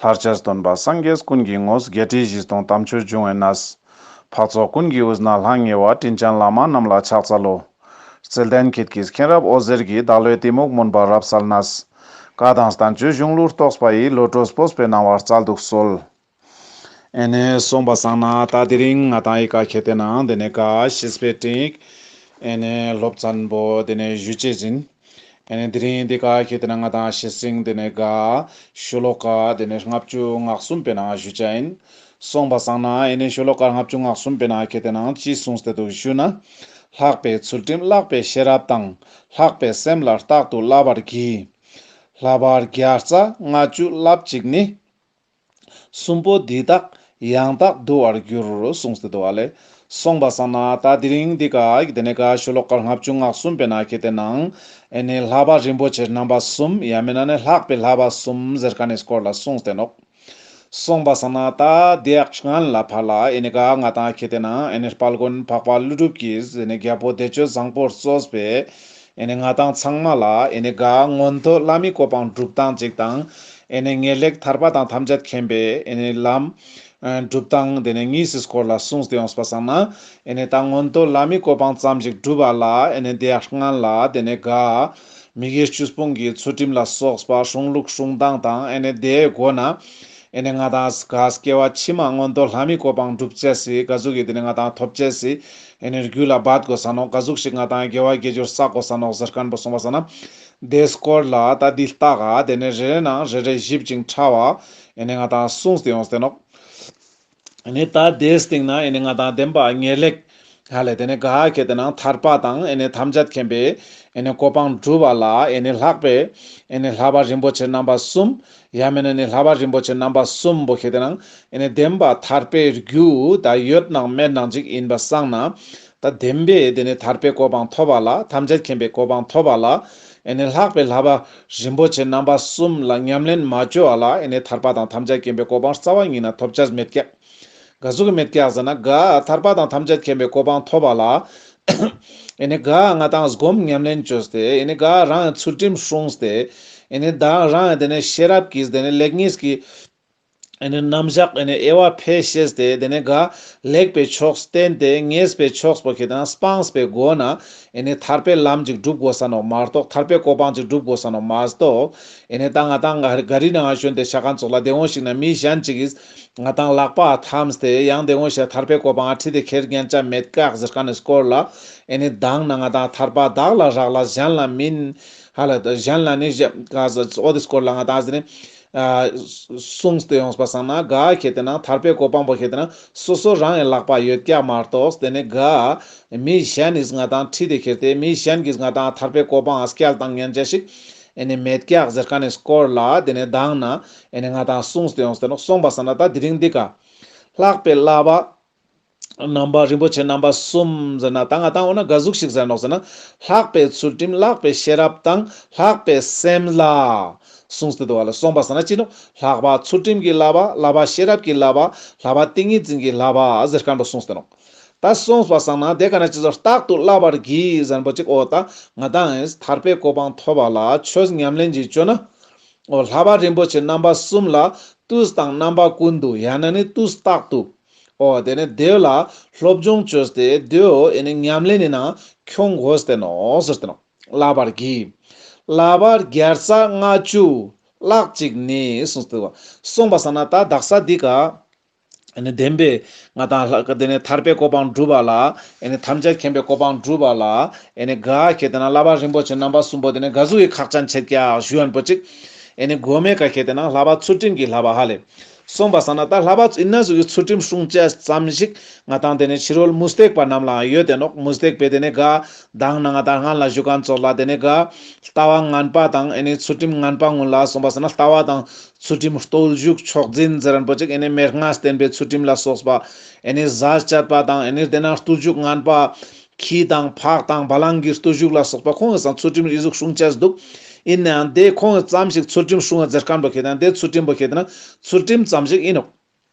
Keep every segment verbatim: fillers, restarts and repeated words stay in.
ཐར་ཅེས་སྟོན་པ་སངས་རྒྱས་ཀུན་གྱི་ངོས། བརྒྱད་ཁྲི་བཞི་སྟོང་དམ་ཆོས་འབྱུང་བའི་གནས། འཕགས་ཚོགས་ཀུན་གྱི་དབུས་ན་ལྷང་ངེ་བ། དྲིན་ཅན་བླ་མ་རྣམས་ལ་ཕྱག་འཚལ་ལོ། བརྩེ་ལྡན་ཁྱེད་ཀྱིས་མཁྱེན་རབ་འོད་ཟེར་གྱིས། བདག་བློའི་གཏི་མུག་མུན་པ་རབ་བསལ་ནས། བཀའ་དང་བསྟན་བཅོས་གཞུང་ལུགས་རྟོགས་པ་ཡི། བློ་གྲོས་སྤོབས་པའི་སྣང་བ་སྩལ་དུ་གསོལ། ཨེ་ནེ་སོང་པ་སང་ན་ད་དེ་རིང་ང་དང་ཡི་ཀ་ཁེ་ཏེ་ནང་དེ་ནེ་ག་ཤེས་པའི་སྤྲིངས་ཨེ་ནེ་སློབ་ཚན་པོ་དེ་ནེ་ཞུ་ཅེས་ཨིན། ཨེ་ནེ་དེ་རིང་འདི་ཀ་ཁེ་ཏེ་ནང་ང་དང་ཤེས་སིང་དེ་ནེ་ག་ཤོ་ལོ་ཀ་དེ་ནེ་ལྔ་བཅུ་ང་གསུམ་པའི་ནང་ཞུ་ཅེས་ཨིན། སོང་པ་སང་ན་ཨེ་ནེ་ཤོ་ལོ་ཀ་ལྔ་བཅུ་ང་གསུམ་པའི་ནང་ཁེ་ཏེ་ནང་ཅི་གསུངས་ཏེ་འདུག་ཞུ་ན། ལྷག་པའི་ཚུལ་ཁྲིམས་ལྷག་པའི་ཤེས་རབ་དང་། ལྷག་པའི་སེམས་ལ་རྟག་ཏུ་བསླབ་པར་བགྱི། བསླབ་པ་བརྒྱ་རྩ་ལྔ་བཅུ་བསླབ་གཅིག་ནི། གསུམ་པོ་འདི་དག་ཡང་དག་བསྡུ་བར་འགྱུར། གསུངས་ཏེ་འདུག་པ་ལེ། སོང་པ་སང་ན་ད་དེ་རིང་འདི་ཀ་དེ་ནེ་ག་ཤོ་ལོ་ཀ་ལྔ་བཅུ་ང་གསུམ་པའི་ནང་ཁེ་ཏེ་ནང་ཨེ་ནེ་བསླབ་པ་རིན་པོ་ཆེ་རྣམ་པ་གསུམ་ཡང་མིན་ན་ནི་ལྷག་པའི་བསླབ་པ་གསུམ་ཟེར་མཁན་ནི་སྐོར་ལ་གསུངས་ཏེ་ནོག། སོང་པ་སང་ན་ད་དེ་ཡག་སྔན་ལ་ཕར་ལ་ཨེ་ནེ་ག་ང་དང་ཁེ་ཏེ་ནང་ཨེ་ནེ་དཔལ་མགོན་འཕགས་པ་ཀླུ་སྒྲུབ་ཀྱིས་ཨེ་ནེ་རྒྱལ་པོ་བདེ་སྤྱོད་བཟང་པོར་གཙོས་པའི་ཨེ་ནེ་ང་དང་ཚང་མ་ལ་ཨེ་ནེ་ག་མངོན་མཐོ་བླ་མའི་གོ་འཕང་སྒྲུབ་སྟངས་གཅིག་དང་ཨེ་ནེ་ངེས་ལེགས་ཐར་པ་དང་ཐམས་ཅད་མཁྱེན་པའི་ཨེ་ནེ་ལམ་སྒྲུབ་སྟངས་དེ་ནེ་གཉིས་སི་སྐོར་ལ་གསུངས་ཏེ་ཡོངས་པ་སང་ན་ཨེ་ནེ་ད་མངོན་མཐོ་བླ་མའི་གོ་འཕང་ཙམ་ཞིག་སྒྲུབ་པ་ལ་ཨེ་ནེ་དེ་ཡག་སྔན་ལ་དེ་ནེ་ག་མི་དགེ་བཅུ་སྤོང་གི་ཚུལ་ཁྲིམས་ལ་སོགས་པ་སྲུང་ལུགས་སྲུང་སྟངས་དང་ཨེ་ནེ་དེའི་སྒོ་ནས་ཨེ་ནེ་ང་དང་ག་སྐྱེ་བ་ཕྱི་མ་མངོན་མཐོ་ལྷ་མིའི་གོ་འཕང་སྒྲུབ་ཅེས་སི་ག་ཟུག་གི་དེ་ནེ་ང་དང་ཐོབ་ཅེས་སི་ཨེ་ནེ་རྒྱུ་ལ་འབད་དགོས་ས་ནོག། ག་ཟུག་ཞིག་ང་དང་དགེ་བ་དགེ་སྦྱོར་བསགས་དགོས་ས་ནོག་ཟེར་མཁན་པོ་སོང་པ་སང་ན་དེའི་སྐོར་ལ་ད་འདི་ལྟ་ག་དེ་ནེ་རེ་རེ་ནང་རེ་རེ་ཞིབ་ཅིང་ཕྲ་བ་ཨེ་ནེ་ང་དང་གསུངས་ཏེ་ཡོངས་ཏེ་ནོག། ཨེ་ནེ་ད་དེའི་སྟེང་ན་ཨེ་ནེ་ང་དང་བདེན་པ་ངེས་ལེགས་ཧ་ལེ་དེ་ནེ་ག་ཁེ་ཏེ་ནང་ཐར་པ་དང་ཨེ་ནེ་ཐམས་ཅད་མཁྱེན་པའི་ཨེ་ནེ་གོ་འཕང་སྒྲུབ་པ་ལ་ཨེ་ནེ་ལྷག་པའི་ཨེ་ནེ་བསླབ་པ་རིན་པོ་ཆེ་རྣམ་པ་གསུམ་ཡང་མིན་ན་ནི་བསླབ་པ་རིན་པོ་ཆེ་རྣམ་པ་གསུམ་པོ་ཁེ་ཏེ་ནང་ཨེ་ནེ་བདེན་པ་ཐར་པའི་རྒྱུ་ད་ཡོད་ནང་མེད་ནང་ཅིག་ཨིན་པ་སང་ན་ད་བདེན་པའི་དེ་ནེ་ཐར་པའི་གོ་འཕང་ཐོབ་པ་ལ་ཐམས་ཅད་མཁྱེན་པའི་གོ་འཕང་ཐོབ་པ་ལ་ཨེ་ནེ་ལྷག་པའི་བསླབ་པ་རིན་པོ་ཆེ་རྣམ་པ་གསུམ་ལ་ཉམས་ལེན་མ་བཅོ་བ་ལ་ཨེ་ནེ་ཐར་པ་དང་ཐམས་ཅད་མཁྱེན་པའི་གོ་འཕང་རྩ་བ་ཉིད་ནས་ཐོབ་ཅེས་མེད་ཀྱག། ག་ཟུག་གི་མེད་ཀྱག་ཟེར་ན་ག་ཐར་པ་དང་ཐམས་ཅད་མཁྱེན་པའི་གོ་འཕང་ཐོབ་པ་ལ་ཨེ་ནེ་ག་ང་དང་སྒོམ་ཉམས་ལེན་བཅོས་ཏེ་ཨེ་ནེ་ག་རང་ཚུལ་ཁྲིམས་སྲུངས་ཏེ་ཨེ་ནེ་ད་རང་དེ་ནེ་ཤེས་རབ་ཀྱིས་དེ་ནེ་ལེགས་ཉེས་ཀྱི་ཨེ་ནེ་རྣམ་གཞག་ཨེ་ནེ་དབྱེ་བ་ཕེ་ཤེས་ཏེ་དེ་ནེ་ག་ལེགས་པའི་ཕྱོགས་བསྟན་ཏེ་ཉེས་པའི་ཕྱོགས་པོ་ཁེ་ཏེ་ནང་སྤངས་པའི་སྒོ་ནས་ཨེ་ནེ་ཐར་པའི་ལམ་ཅིག་སྒྲུབ་དགོས་ས་ནོག་མ་གཏོགས་ཐར་པའི་གོ་འཕང་ཅིག་སྒྲུབ་དགོས་ས་ནོག་མ་གཏོགས་ཨེ་ནེ་ད་ང་དང་ག་རི་ནང་ཞོན་ཏེ་ཤ་ཁན་ཙོགས་ལ་དེ་འོང་ཞིག་ན་མི་གཞན་ཅིག་གིས་ང་དང་ལག་པ་འཐམས་ཏེ་ཡང་དེ་འོང་ཞིག་ཐར་པའི་གོ་འཕང་ཁྲིད་དེ་ཁྱེར་ཉན་ཅེས་མེད་ཀྱག་ཟེར་མཁན་ནི་སྐོར་ལ་ཨེ་ནེ་མདང་ནེ་ང་དང་ཐར་པ་བདག་ལ་རག་ལས་གཞན་ལ་མིན་ཧ་ལེ་གཞན་ལ་ནི་ག་ཟེར་འོ་དེ་སྐོར་ལ་ང་དང་ཟེར་ནི་ཨ་གསུངས་ཏེ་ཡོངས་པ་སང་ན་ག་ཁེ་ཏེ་ནང་ཐར་པའི་གོ་འཕང་པོ་ཁེ་ཏེ་ནང་སོ་སོ་རང་གི་ལག་པ་ཡོད་ཀྱག་མ་གཏོགས་དེ་ནེ་ག་མི་གཞན་ནིས་ང་དང་ཁྲིད་དེ་ཁྱེར་ཏེ་མི་གཞན་གྱིས་ང་དང་ཐར་པའི་གོ་འཕང་སྐྱེལ་བཏང་ཉན་ཅེས་ཤིག་ཨེ་ནེ་མེད་ཀྱག་ཟེར་མཁན་ནི་སྐོར་ལ་དེ་ནེ་མདང་ནེ་ཨེ་ནེ་ང་དང་གསུངས་ཏེ་ཡོངས་ཏེ་ནོག། སོང་པ་སང་ན་ད་དེ་རིང་འདི་ཀ་ལྷག་པའི་བསླབ་པ་རྣམ་པ་རིན་པོ་ཆེ་རྣམ་པ་གསུམ་ཟེར་ན་ད་ང་དང་འོ་ན་ག་ཟུག་ཞིག་ཟེར་ནོག་ཟེར་ན་ལྷག་པའི་ཚུལ་ཁྲིམས་ལྷག་པའི་ཤེས་རབ་དང་ལྷག་པའི་སེམས་ལ་གསུངས་ཏེ་འདུག་པ་ལེ། སོང་པ་སང་ན་ཅི་ནོག་ལྷག་པ་ཚུལ་ཁྲིམས་ཀྱི་བསླབ་པ་བསླབ་པ་ཤེས་རབ་ཀྱི་བསླབ་པ་བསླབ་པ་ཏིང་ངེ་འཛིན་གྱི་བསླབ་པ་ཟེར་མཁན་པོ་གསུངས་ཏེ་ནོག། ད་སོང་པ་སང་ན་དེ་ཀ་ནེ་ཅི་ཟེར་རྟག་ཏུ་བསླབ་པར་བགྱི་ཟེར་མཁན་པོ་ཅིག་འོ་ད་ང་དང་ཐར་པའི་གོ་འཕང་ཐོབ་པ་ལ་ཆོས་ཉམས་ལེན་ཅིག་བཅོ་ན། འོ་བསླབ་པ་རིན་པོ་ཆེ་རྣམ་པ་གསུམ་ལ་དུས་དང་རྣམ་པ་ཀུན་ཏུ་ཡང་ན་ནི་དུས་རྟག་ཏུ། འོ་དེ་ནེ་དེ་ལ་སློབ་སྦྱོང་བཅོས་ཏེ་དེ་འོ་ཨེ་ནེ་ཉམས་ལེན་ནི་ནང་ཁྱོང་དགོས་ཏེ་ནོག་ཟེར་ཏེ་ནོག། བསླབ་པར་བགྱི། བསླབ་པ་བརྒྱ་རྩ་ལྔ་བཅུ་བསླབ་གཅིག་ནི་གསུངས་ཏེ་འདུག་པ། སོང་པ་སང་ན་ད་དག་ས་འདི་ཀ་ཨེ་ནེ་བདེན་པའི་ང་དང་ལྷག་དེ་ནེ་ཐར་པའི་གོ་འཕང་སྒྲུབ་པ་ལ་ཨེ་ནེ་ཐམས་ཅད་མཁྱེན་པའི་གོ་འཕང་སྒྲུབ་པ་ལ་ཨེ་ནེ་ག་ཁེ་ཏེ་ནང་བསླབ་པ་རིན་པོ་ཆེ་རྣམ་པ་གསུམ་པོ་དེ་ནེ་ག་ཟུག་གི་ཁག་ཅན་ཆེད་ཀྱག་ཞུ་ཡོན་པོ་ཅིག་ཨེ་ནེ་གོ་མའི་ཀ་ཁེ་ཏེ་ནང་བསླབ་པ་ཚུལ་ཁྲིམས་ཀྱི་བསླབ་པ་ཧ་ལེ། སོང་པ་སང་ན་ད་བསླབ་པ་ཨིན་ན་ཟུག་གི་ཚུལ་ཁྲིམས་སྲུང་ཅེས་ཙམ་ཞིག་ང་དང་དེ་ནེ་ཕྱི་རོལ་མུ་སྟེགས་པ་རྣམས་ལའང་ཡོད་དེ་ནོག། མུ་སྟེགས་པའི་དེ་ནེ་ག་མདང་ནེ་ང་དང་སྔན་ལ་ཞུ་མཁན་ཙོགས་ལ་དེ་ནེ་ག་ལྟ་བ་ངན་པ་དང་ཨེ་ནེ་ཚུལ་ཁྲིམས་ངན་པ་ཀུན་ལ་སོང་པ་སང་ན་ལྟ་བ་དང་ཚུལ་ཁྲིམས་བརྟུལ་ཞུགས་མཆོག་འཛིན་ཟེར་མཁན་པོ་ཅིག་ཨེ་ནེ་མན་ངག་བསྟན་པའི་ཚུལ་ཁྲིམས་ལ་སོགས་པ་ཨེ་ནེ་ཟས་བཅད་པ་དང་ཨེ་ནེ་དེ་ནེ་བརྟུལ་ཞུགས་ངན་པ་ཁྱི་དང་ཕག་དང་བ་ལང་གི་བརྟུལ་ཞུགས་ལ་སོགས་པ་ཁོང་གི་སང་ཚུལ་ཁྲིམས་ཨི་ཟུག་སྲུང་ཅེས་འདུག། ཨིན་ནའང་དེ་ཁོང་གི་ཙམ་ཞིག་ཚུལ་ཁྲིམས་སྲུང་བ་ཟེར་མཁན་པོ་ཁེ་ཏེ་ནང་དེ་ཚུལ་ཁྲིམས་པོ་ཁེ་ཏེ་ནང་ཚུལ་ཁྲིམས་ཙམ་ཞིག་ཨིན་ནོག།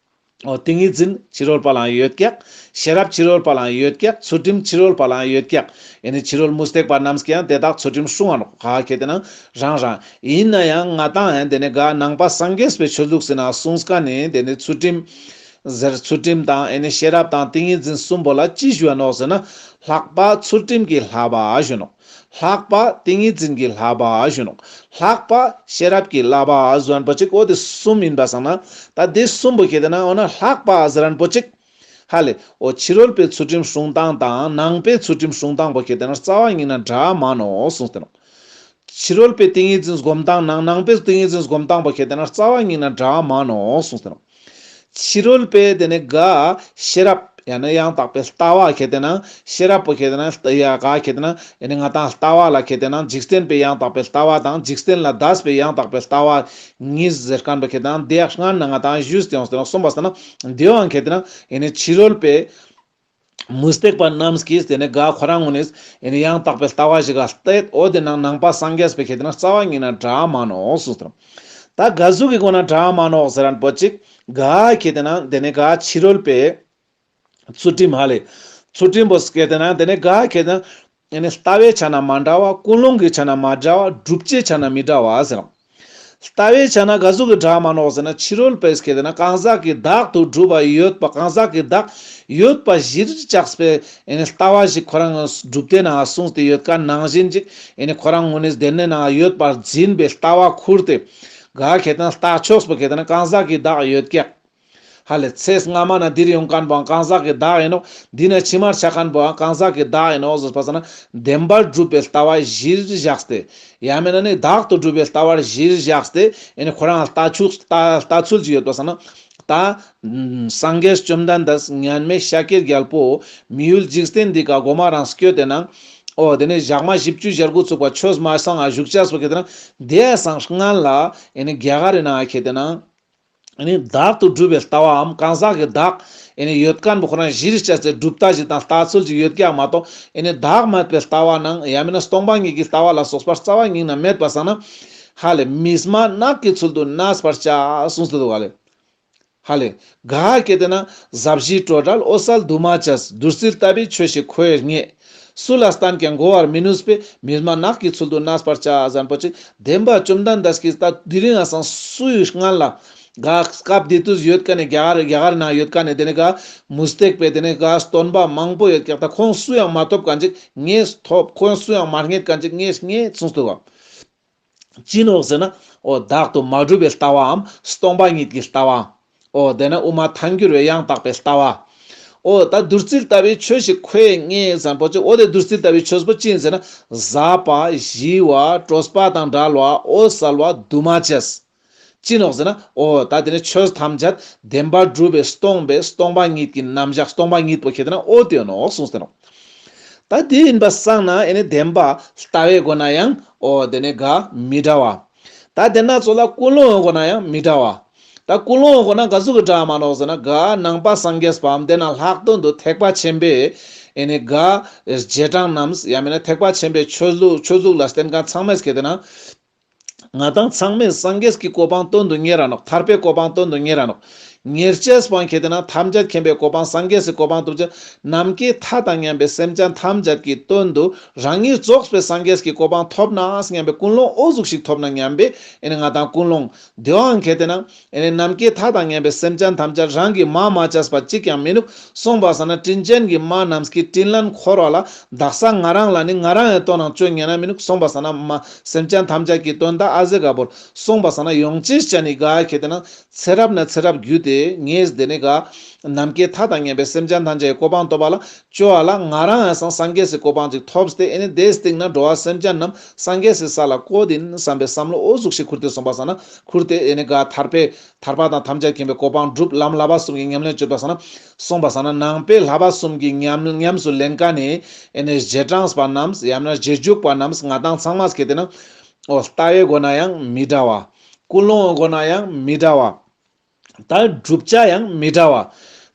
འོ་ཏིང་ངེ་འཛིན་ཕྱི་རོལ་པ་ལའང་ཡོད་ཀྱག། ཤེས་རབ་ཕྱི་རོལ་པ་ལའང་ཡོད་ཀྱག། ཚུལ་ཁྲིམས་ཕྱི་རོལ་པ་ལའང་ཡོད་ཀྱག། ཨེ་ནི་ཕྱི་རོལ་མུ་སྟེགས་པ་རྣམས་ཀྱིས་ཡང་དེ་དག་ཚུལ་ཁྲིམས་སྲུང་ང་ནོག། ག་གལ་ཏེ་ན་རང་རང་ཡིན་ན་ཡང་ང་དང་ཡང་དེ་ནི་ག་ནང་པ་སངས་རྒྱས་པའི་ཆོས་ལུགས་ཟེར་ན་གསུངས་ཀ་ནི་དེ་ནི་ཚུལ་ཁྲིམས་ཟེར། ཚུལ་ཁྲིམས་དང་ཨེ་ནི་ཤེས་རབ་དང་ཏིང་ངེ་འཛིན་གསུམ་པོ་ལ་ཅི་ཞུ་བ་ནོག་ཟེར་ན། ལྷག་པ་ཚུལ་ཁྲིམས་ཀྱི་བསླབ་པ་ཞུ་ནོག། ལྷག་པ་ཏིང་ངེ་འཛིན་གྱི་བསླབ་པ་ཞུ་ནོག། ལྷག་པ་ཤེས་རབ་ཀྱི་བསླབ་པ་ཟེར་ཁན་པོ་ཅིག། འོ་དེ་གསུམ་ཡིན་པ་སང་ན། ད་དེ་གསུམ་པོ་གལ་ཏེ་ན་འོ་ན་ལྷག་པ་ཟེར་ཁན་པོ་ཅིག། ཧ་ལེ། འོ་ཕྱི་རོལ་པའི་ཚུལ་ཁྲིམས་སྲུང་སྟངས་དང་ནང་པའི་ཚུལ་ཁྲིམས་སྲུང་སྟངས་པོ་གལ་ཏེ་ན་རྩ་བ་ཉིད་ན་འདྲ་མ་ནོག་གསུངས་ཏེ་ནོག། ཕྱི་རོལ་པའི་ཏིང་ངེ་འཛིན་སྒོམ་སྟངས་ནང་ནང་པའི་ཏིང་ངེ་འཛིན་སྒོམ་སྟངས་པོ་གལ་ཏེ་ན་རྩ་བ་ཉིད་ན་འདྲ་མ་ནོག་གསུངས་ཏེ་ནོག། ཕྱི་རོལ་པའི་དེ་ནི་ག་ཤེས་རབ་ཡང་ན་ཡང་དག་པའི་ལྟ་བ་གལ་ཏེ་ན་ཤེས་རབ་པོ་གལ་ཏེ་ན་ཡ་ག་གལ་ཏེ་ན་ཡ་ནི་ང་དང་ལྟ་བ་ལ་གལ་ཏེ་ན་འཇིག་རྟེན་པའི་ཡང་དག་པའི་ལྟ་བ་དང་འཇིག་རྟེན་ལ་འདས་པའི་ཡང་དག་པའི་ལྟ་བ་གཉིས་ཟེར་ཁན་པོ་གལ་ཏེ་ན་དེ་ཡང་སྔན་ན་ང་དང་ཞུས་ཏེ་ཡོངས་ཏེ་ནོག། གསུངས་པ་སང་ན་དེའང་གལ་ཏེ་ན་ཡ་ནི་ཕྱི་རོལ་པའི་མུ་སྟེགས་པ་རྣམས་ཀྱིས་དེ་ནི་ག་ཁོ་རང་ངོས་ནས་ཨེ་ནི་ཡང་དག་པའི་ལྟ་བ་ཞིག་ག་བལྟས། འོ་དེ་ནང་ནང་པ་སངས་རྒྱས་པའི་གལ་ཏེ་ན་རྩ་བ་ཉིད་ན་འདྲ་མ་ནོག་གསུངས་ཏེ། ད་ག་ཟུག་གི་སྒོ་ན་འདྲ་མ་ནོག་ཟེར་ཁན་པོ་ཅིག། ག་གལ་ཏེ་ན་དེ་ནི་ག་ཕྱི་རོལ་པའི་ཚུལ་ཁྲིམས་ཧ་ལེ། ཚུལ་ཁྲིམས་པོ་གལ་ཏེ་ན་དེ་ནི་ག་གལ་ཏེ་ན་ཨེ་ནི་ལྟ་བའི་ཆ་ན་མ་འདྲ་བ། ཀུན་སློང་གི་ཆ་ན་མ་འདྲ་བ། སྒྲུབ་བྱེད་ཆ་ན་མི་འདྲ་བ་ཟེར་ནོག། ལྟ་བའི་ཆ་ན་ག་ཟུག་གི་འདྲ་མ་ནོག་ཟེར་ན། ཕྱི་རོལ་པས་གལ་ཏེ་ན་གང་ཟག་གི་བདག་ཏུ་གྲུབ་པ་ཡོད་པ། གང་ཟག་གི་བདག་ཡོད་པ་གཞིར་བཞག་པའི་ཨེ་ནི་ལྟ་བ་ཞིག་ཁོ་རང་སྒྲུབ་སྡེ་ནང་གསུངས་ཏེ་ཡོད་ཀ་ནང་བཞིན་ཅིག། ཨེ་ནི་ཁོ་རང་ངོས་ནས་དེ་ནི་ནང་ཡོད་པར་འཛིན་པའི་ལྟ་བ་ཁུར་ཏེ། ག་གལ་ཏེ་ན་ལྟ་ཕྱོགས་པོ་གལ་ཏེ་ན་གང་ཟག་གི་བདག་ཡོད་ཀྱག། ཧ་ལེ། ཚེ་སྔ་མ་ན་འདིར་ཡོང་ཁན་པོའང་གང་ཟག་གི་བདག་ཡིན་ནོག། འདི་ན་ཕྱི་མར་ཆ་ཁན་པོའང་གང་ཟག་གི་བདག་ཡིན་ནོག་ཟེར་པ་སང་ན་བདེན་པར་གྲུབ་པའི་ལྟ་བ་གཞིར་བཞག་སྟེ། ཡང་མེད་ན་ནི་བདག་ཏུ་གྲུབ་པའི་ལྟ་བར་གཞིར་བཞག་སྟེ་ཨེ་ནི་ཁོ་རང་ལྟ་ཚུལ་ལྟ་ལྟ་ཚུལ་ཅིག་ཡོད་པ་སང་ན། ད་སངས་རྒྱས་བཅོམ་ལྡན་འདས་མཉམ་མེད་ཤཱཀྱའི་རྒྱལ་པོ་མི་ཡུལ་འཇིག་རྟེན་འདི་ཀ་གོ་མ་རང་སྐྱོད་དེ་ན། འོ་དེ་ནི་ཞག་མ་བཞི་བཅུ་ཞེ་དགུ་ཚུགས་པ་ཆོས་མ་གསུངས་ང་བཞུགས་ཅེས་པོ་གལ་ཏེ་ན་དེ་སང་སྔན་ལ་ཨེ་ནི་རྒྱ་གར་རི་ནང་གལ་ཏེ་ན། ཨེ་ནི་བདག་ཏུ་གྲུབ་པའི་ལྟ་བའམ་གང་ཟག་གི་བདག་ཨེ་ནི་ཡོད་ཁན་པོ་ཁོ་རང་གཞིར་བྱས་ཏེ་གྲུབ་མཐའ་ཞིག་དང་ལྟ་ཚུལ་ཞིག་ཡོད་ཀྱག་མ་གཏོགས། ཨེ་ནི་བདག་མེད་པའི་ལྟ་བ་ནང་ཡང་མེད་ན་སྟོང་པ་ཉིད་ཀྱི་ལྟ་བ་ལ་སོགས་པ་རྩ་བ་ཉིད་ན་མེད་པ་སང་ན། ཧ་ལེ། མི་སྨྲ་ནགས་ཀྱི་ཚུལ་དུ་གནས་པར་བྱ་གསུངས་ཏེ་འདུག་ག་ལེ། ཧ་ལེ། ག་གལ་ཏེ་ན་ཟབ་ཞི་སྤྲོས་བྲལ་འོད་གསལ་འདུས་མ་བྱས། བདུད་རྩི་ལྟ་བུའི་ཆོས་ཤིག་ཁོ་བོས་རྙེད། སུ་ལ་བསྟན་ཀྱང་གོ་བར་མི་ནུས་པས། མི་སྨྲ་ནགས་ཀྱི་ཚུལ་དུ་གནས་པར་བྱ་ཟེར་ཁན་པོ་ཅིག། བདེན་པ་བཅོམ་ལྡན་འདས་ཀྱིས་ད་དེ་རིང་ང་སང་སུའི་སྔན་ལ་ག་སྐབས་དེ་དུས་ཡོད་ཀ་ནི་རྒྱ་གར་རྒྱ་གར་ནང་ཡོད་ཀ་ནི་དེ་ནི་ག་མུ་སྟེགས་པའི་དེ་ནི་ག་སྟོན་པ་མང་པོ་ཡོད་ཀྱག། ད་ཁོང་སུ་ཡང་མ་ཐོབ་ཁན་ཅིག་ངས་ཐོབ། ཁོང་སུ་ཡང་མ་རྙེད་ཁན་ཅིག་ངས་རྙེད་གསུངས་ཏེ་འདུག་ག། ཅི་ནོག་ཟེར་ན། འོ་བདག་ཏུ་མ་གྲུབ་པའི་ལྟ་བའམ་སྟོང་པ་ཉིད་ཀྱི་ལྟ་བ། འོ་དེ་ན་དབུ་མ་ཐལ་འགྱུར་བའི་ཡང་དག་པའི་ལྟ་བ། འོ་ད་བདུད་རྩི་ལྟ་བུའི་ཆོས་ཤིག་ཁོ་བོས་རྙེད་ཟེར་ཁན་པོ་ཅིག། འོ་དེ་བདུད་རྩི་ལྟ་བུའི་ཆོས་པོ་ཅི་ཡིན་ཟེར་ན། ཟབ་པ་ཞི་བ་སྤྲོས་པ་དང་བྲལ་བ་འོད་གསལ་བ་འདུས་མ་བྱས། ཅི་ནོག་ཟེར་ན། འོ་ད་དེ་ནི་ཆོས་ཐམས་ཅད་བདེན་པར་གྲུབ་པའི་སྟོང་པའི་སྟོང་པ་ཉིད་ཀྱི་རྣམ་གཞག་སྟོང་པ་ཉིད་པོ་གལ་ཏེ་ན་འོ་དེ་ཡིན་ནོག་གསུངས་ཏེ་ནོག། ད་དེ་ཡིན་པ་སང་ན་ཨེ་ནི་བདེན་པ་ལྟ་བའི་སྒོ་ན་ཡང་འོ་དེ་ནི་ག་མི་འདྲ་བ། ད་དེ་ན་ཚོ་ལ་ཀུན་སློང་གི་སྒོ་ན་ཡང་མི་འདྲ་བ། ད་ཀུན་སློང་གི་སྒོ་ན་ག་ཟུག་གི་འདྲ་མ་ནོག་ཟེར་ན། ག་ནང་པ་སངས་རྒྱས་པའམ་དེ་ན་ལྷག་དོན་དུ་ཐེག་པ་ཆེན་པོའི་ཨེ་ནི་ག་རྗེས་འབྲང་རྣམས་ཡང་མིན་ན་ཐེག་པ་ཆེན་པོའི་ཆོས་ལུགས་ཆོས་ལུགས་ལ་བརྟེན་མཁན་ཚང་མས་གལ་ཏེ་ན། ང་དང་ཚང་མས་སངས་རྒྱས་ཀྱི་གོ་འཕང་དོན་དུ་གཉེར་ར་ནོག། ཐར་པའི་གོ་འཕང་དོན་དུ་གཉེར་ར་ནོག། གཉེར་ཅེས་པོའང་གལ་ཏེ་ན་ཐམས་ཅད་མཁྱེན་པའི་གོ་འཕང་སངས་རྒྱས་སི་གོ་འཕང་ཐོབ་ཅེས། ནམ་མཁའི་མཐའ་དང་མཉམ་པའི་སེམས་ཅན་ཐམས་ཅད་ཀྱི་དོན་དུ་རང་ཉིད་རྫོགས་པའི་སངས་རྒྱས་ཀྱི་གོ་འཕང་ཐོབ་ན་སྙམ་པའི་ཀུན་སློང་འོ་ཟུག་ཞིག་ཐོབ་ན་སྙམ་པའི་ཨེ་ནི་ང་དང་ཀུན་སློང་། དེའང་གལ་ཏེ་ན་ཨེ་ནི་ནམ་མཁའི་མཐའ་དང་མཉམ་པའི་སེམས་ཅན་ཐམས་ཅད་རང་གི་མ་མ་བྱས་པ་གཅིག་ཀྱང་མི་ནུག། སོང་པ་སང་ན་དྲིན་ཅན་གྱི་མ་རྣམས་ཀྱི་དྲིན་ལན་འཁོར་བ་ལ་དག་ས་ང་རང་ལ་ནི་ང་རང་ཡང་དོན་ནང་བཅོ་ཉན་ན་མི་ནུག། སོང་པ་སང་ན་མ་སེམས་ཅན་ཐམས་ཅད་ཀྱི་དོན་དག་ཨ་ཟེ་ག་བོར། སོང་པ་སང་ན་ཡོང་ཅེས་ཅན་ནི་ག་གལ་ཏེ་ན་ཚེ་རབས་ནས་ཚེ་རབས་བརྒྱུད་དེ་ངས་དེ་ནི་ག་ནམ་མཁའི་མཐའ་དང་མཉམ་པའི་སེམས་ཅན་ཐམས་ཅད་ཀྱི་གོ་འཕང་ཐོབ་པ་ལ་བཅོ་བ་ལ་ང་རང་ཡང་སང་སངས་རྒྱས་སི་གོ་འཕང་ཅིག་ཐོབ་སྟེ་ཨེ་ནི་དེའི་སྟེང་ན་འགྲོ་བ་སེམས་ཅན་རྣམས་སངས་རྒྱས་སི་ས་ལ་བཀོད་དེ་ཡིན་བསམ་པའི་བསམ་བློ་འོ་ཟུག་ཞིག་ཁུར་ཏེ་སོང་པ་སང་ན་ཁུར་ཏེ་ཨེ་ནི་ག་ཐར་པའི་ཐར་པ་དང་ཐམས་ཅད་མཁྱེན་པའི་གོ་འཕང་སྒྲུབ། ལམ་བསླབ་པ་གསུམ་གྱི་ཉམས་ལེན་བཅོས་པ་སང་ན། སོང་པ་སང་ན་ནང་པའི་བསླབ་པ་གསུམ་གྱི་ཉམས་ཉམས་སུ་ལེན་མཁན་ནི་ཨེ་ནི་རྗེས་འབྲངས་པ་རྣམས་ཡང་ན་རྗེས་འཇུག་པ་རྣམས་ང་དང་ཚང་མས་གལ་ཏེ་ན། འོ་ལྟ་བའི་སྒོ་ན་ཡང་མི་འདྲ་བ། ཀུན་སློང་གི་སྒོ་ན་ཡང་མི་འདྲ་བ། ད་བསྒྲུབ་བྱ་ཡང་མི་འདྲ་བ།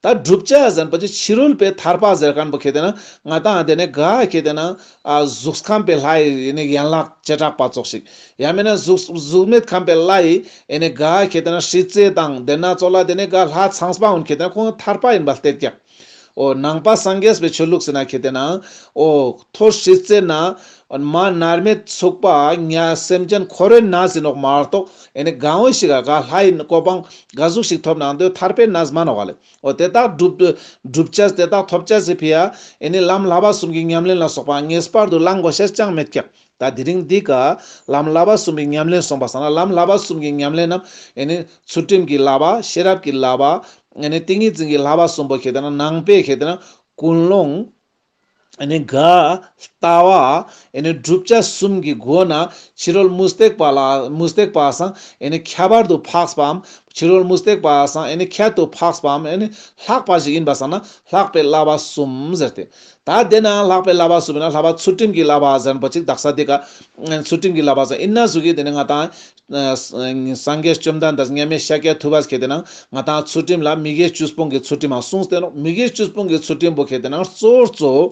ད་ ད་བསྒྲུབ་བྱ་ཟེར་ཁན་པོ་ཅིག་ཕྱི་རོལ་པའི་ཐར་པ་ཟེར་ཁན་པོ་ཁེ་ཏེ་ན་ང་ཏང་དེ་ནེ་ག་ཁེ་ཏེ་ན་ཨ་གཟུགས་ཁམས་པའི་ལྷའི་ཡན་ལག་བྱེ་བྲག་པ་ཙོགས་ཤིག་ཡང་མེད་ན་གཟུགས་གཟུགས་མེད་ཁམས་པའི་ལྷའི་ཨེ་ནེ་ག་ཁེ་ཏེ་ན་སྲིད་རྩེ་དང་དེ་ན་ཙོགས་ལ་དེ་ནེ་ག་ལྷ་ཚངས་པ་འོན་ཁེ་ཏེ་ན་ཁོང་ཐར་པ་ཡིན་པ་སྟེར་ཀྱག་འོ་ནང་པ་སངས་རྒྱས་པའི་ཆོས་ལུགས་ཟེར་ན་ཁེ་ཏེ་ན་འོ་མཐོ་སྲིད་རྩེ་ན་མ་མནར་མེད་ཚུགས་པ་ཉ་སེམས་ཅན་འཁོར་བའི་ནང་ཟིན་ནོག་མ་གཏོགས་ཨེ་ནེ་གང་བོ་ཞིག་ག་ག་ལྷའི་གོ་འཕང་ག་ཟུག་ཞིག་ཐོབ་ནའང་དེ་ཐར་པའི་ནང་མ་ནོག་ལེ། འོ་དེ་དག་སྒྲུབ་སྒྲུབ་བྱ་དེ་དག་ཐོབ་བྱ་ཟེར་ཕི་ཡ་ཨེ་ནེ་ལམ་བསླབ་པ་གསུམ་གྱི་ཉམས་ལེན་ལ་སོགས་པ་ངེས་པར་དུ་བླང་དགོས་ཤེས་ཅང་མེད་ཀྱག་ད་དེ་རིང་འདི་ཀ་ལམ་བསླབ་པ་གསུམ་པའི་ཉམས་ལེན་སོང་པ་སང་ན་ལམ་བསླབ་པ་གསུམ་གྱི་ཉམས་ལེན་ནམ་ཨེ་ནེ་ཚུལ་ཁྲིམས་ཀྱི་བསླབ་པ་ཤེས་རབ་ཀྱི་བསླབ་པ་ཨེ་ནེ་ཏིང་ངེ་འཛིན་གྱི་བསླབ་པ་གསུམ་པོ་ཁེ་ཏེ་ན་ནང་པའི་ཁེ་ཏེ་ན་ཀུན་སློང་ཨེ་ནེ་ག་ལྟ་བ་ཨེ་ནེ་བསྒྲུབ་བྱ་གསུམ་གྱི་སྒོ་ནས་ཕྱི་རོལ་མུ་སྟེགས་པ་ལ་མུ་སྟེགས་པ་སང་ཨེ་ནེ་ཁྱད་པར་དུ་འཕགས་པའམ་ཕྱི་རོལ་མུ་སྟེགས་པ་སང་ཨེ་ནེ་ཁྱད་དུ་འཕགས་པའམ་ཨེ་ནེ་ལྷག་པ་ཞིག་ཡིན་པ་སང་ན་ལྷག་པའི་བསླབ་པ་གསུམ་ཟེར་ཏེ། ད་དེ་ན་ལྷག་པའི་བསླབ་པ་གསུམ་ཡིན་ན་ལྷག་པ་ཚུལ་ཁྲིམས་ཀྱི་བསླབ་པ་ཟེར་ཁན་པོ་ཅིག་དག་ས་དེ་ཀ་ཚུལ་ཁྲིམས་ཀྱི་བསླབ་པ་ཟེར་ཡིན་ན་ཟུག་གི་དེ་ནེ་ང་ཏང་སངས་རྒྱས་བཅོམ་ལྡན་འདས་མཉམ་མེད་ཤཱཀྱ་ཐུབ་པ་ཁེ་ཏེ་ན་ང་ཏང་ཚུལ་ཁྲིམས་ལ་མི་དགེ་བཅུ་སྤོང་གི་ཚུལ་ཁྲིམས་ཨང་གསུངས་ཏེ་ནོག་མི་དགེ་བཅུ་སྤོང་གི་ཚུལ་ཁྲིམས་པོ་ཁེ་ཏེ་ན་གཙོ་བོ་གཙོ་བོ་